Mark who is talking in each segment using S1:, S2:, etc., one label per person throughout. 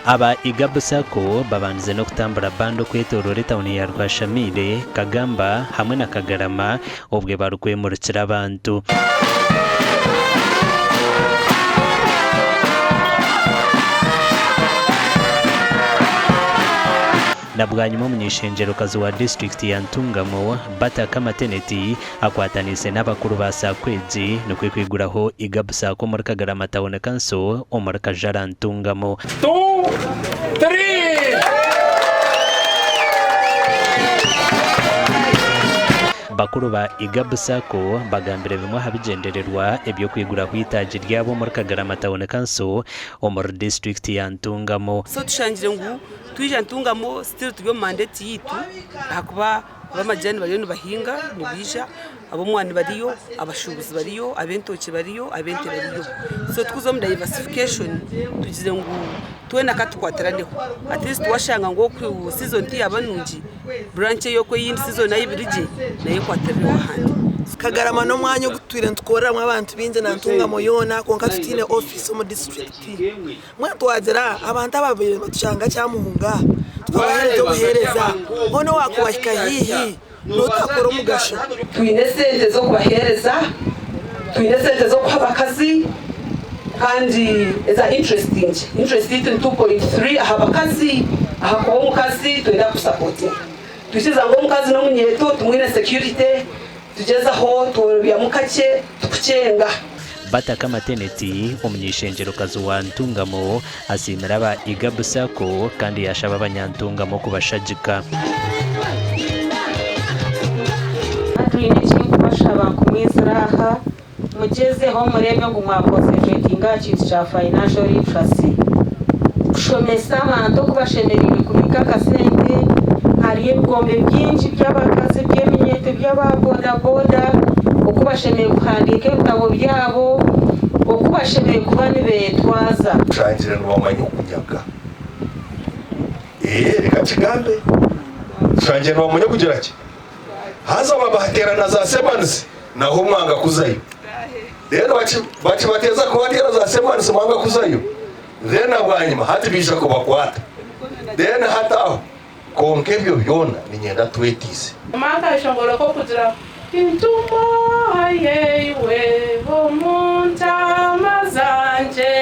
S1: Aba Igabu Sacco babandize n'okutambura bandi okwetooroora etauni ya Rwashamaire, Kagamba hamwe na Kagarama obwe barikwemurikira abantu. Na bwanyima omuny'eishengyerokazi wa disiturikiti ya Ntungamo, Bata Kamateneti akwataniise n'abakuru ba Sacco egi nikwo kwiguraho Igabu Sacco omuri Kagarama Town Council omuri Kajara Ntungamo.
S2: Two, three!
S1: Bakuru ba Igabu Sacco bagambire bimwe aha bigyendererwa eby'okwiguraho eitaagi ryabo omuri Kagarama Town Council omuri disiturikiti ya Ntungamo.
S3: So tushangire ngu twija Ntungamo still turi omu mandate yaitu ahakuba ab'amajani bariyo nibahinga nibaija, ab'omwani bariyo, abashuubuzi bariyo, ab'entookye bariyo, ab'ente bariyo. So tukuza omu diversification tugire ngu twena katukwatiraneho at least washanga ngu oku season tiyaba nungi branch ey'oku eyindi season ahu biri gye nayo ekwatirireho ahandi.
S4: Kagarama n'omwanya ogu tutwire nitukoreramu abantu baingi na Ntungamo yoona kwonka tutaine ofiisi omu disiturikiti. Mbwenu twagira abantu ababaire nibatushanga Kyamuhunga tukabaheereza obuheereza, hoona owaakubahika haihi n'otakora omugasho.
S5: Twine esente z'okubaheereza, twine esente z'okuha abakazi kandi eza interest nkye. Interest yaitu ni 2.3 aha bakazi ahakuba omukazi twenda kukusapotinga. Twikiriza ngu omukazi n'omunyeeto tumwine security. Tugyezaho tworobyamu kakye tukukyenga.
S1: Bataka Mateneti, omuny'eishengyerokazi wa Ntungamo asiimire aba Igabu Sacco kandi yaashaba abanyantungamo kubashagika.
S6: Twine eki nkubashaba ngu mwizire aha mugyezeho mureebe ngu mwa concentratinga aha kintu kya financial literacy. Kushomesa abantu oku bashemereire kubiika akasente, hariyo ebikombe bingi by'abakazi, by'eminyeeto, by'aba boda boda, oku bashemereire kuhandiika ebitabo byabo, oku bashemereire kuba nibeetwaza.
S7: Tushangire nibamanya okunyaga. Ee, reka nkigambe. Tushangire nibamanya kugira ki? Haza babateera na za semanisi, naho mwanga kuzayo. Then bakibateeza kubateera za semanisi mwanga kuzayo. Then bwanyima hati baija kubakwata. Then hati aho kwonka ebyo byona niinyenda twetiise.
S8: Hanyuma akashongoro k'okugira Ntumwa yeiwe omu ntaama zangye,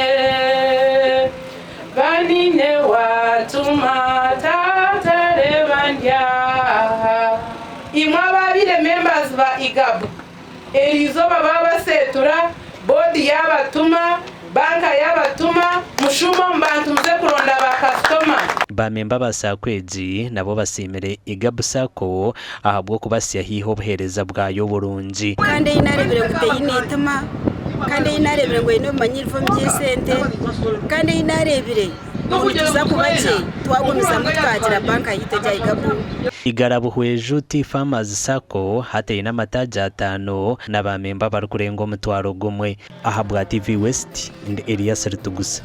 S8: Banine waatuma taatareba ndyaha. Imwe ababaire members ba IGAB, eriizooba baabaseetura, boodi yaabatuma, banka yaabatuma, mushuume omu bantu muze kuronda ba kasitoma.
S1: Ba memba ba Sacco egi nabo basiimire Igabu Sacco ahabw'okubasya haihi obuheereza bwayo burungi.
S9: Kandi ei naareebire ngu teine itima, kandi ei naareebire ngu eine obumanyirivu omu by'esente, kandi ei naareebire ngu nituza kuba gye twagumizamu tukagira banka yaitu egya Igabu.
S1: Igara Buhweju Tea Farmers Sacco hati eine amataagi ataano n'abamemba abarikurenga omutwaro gumwe. Ahabwa TV West, ndi Elias Ritugusa.